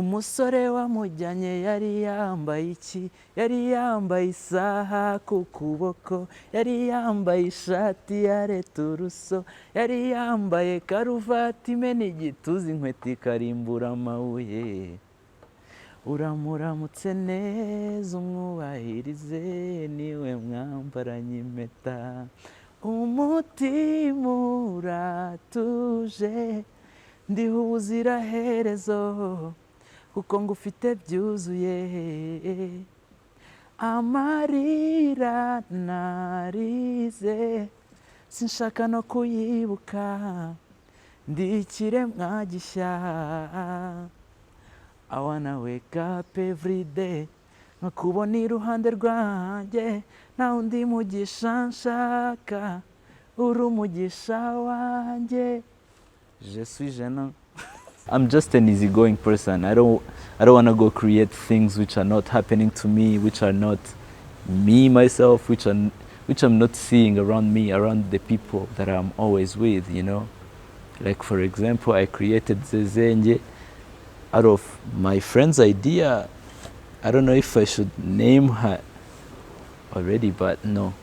Umusore wamujyanye yari yambaye iki? Yari yambaye isaha ku kuboko, yari yambaye ishati ya returuso, yari yambaye karuvati imena igituza, inkweto ikarimbura amabuye. Uramuramutse neza, umwubahirize, niwe mwambaranye impeta. Umutima uratuje, ndiho ubuziraherezo kuko ngufite byuzuye. Amarira narize sinshaka no kuyibuka, ndi ikiremwa gishya. I wanna wake up every day nkakubona iruhande rwanjye, nta wundi mugisha nshaka, uri umugisha wanjye. Je suis gênant. I'm just an easygoing person. I don't want to go create things which are not happening to me, which are not me myself, which I'm not seeing around me, around the people that I'm always with. Like, for example, I created Zezenge out of my friend's idea. I don't know if I should name her already, but no.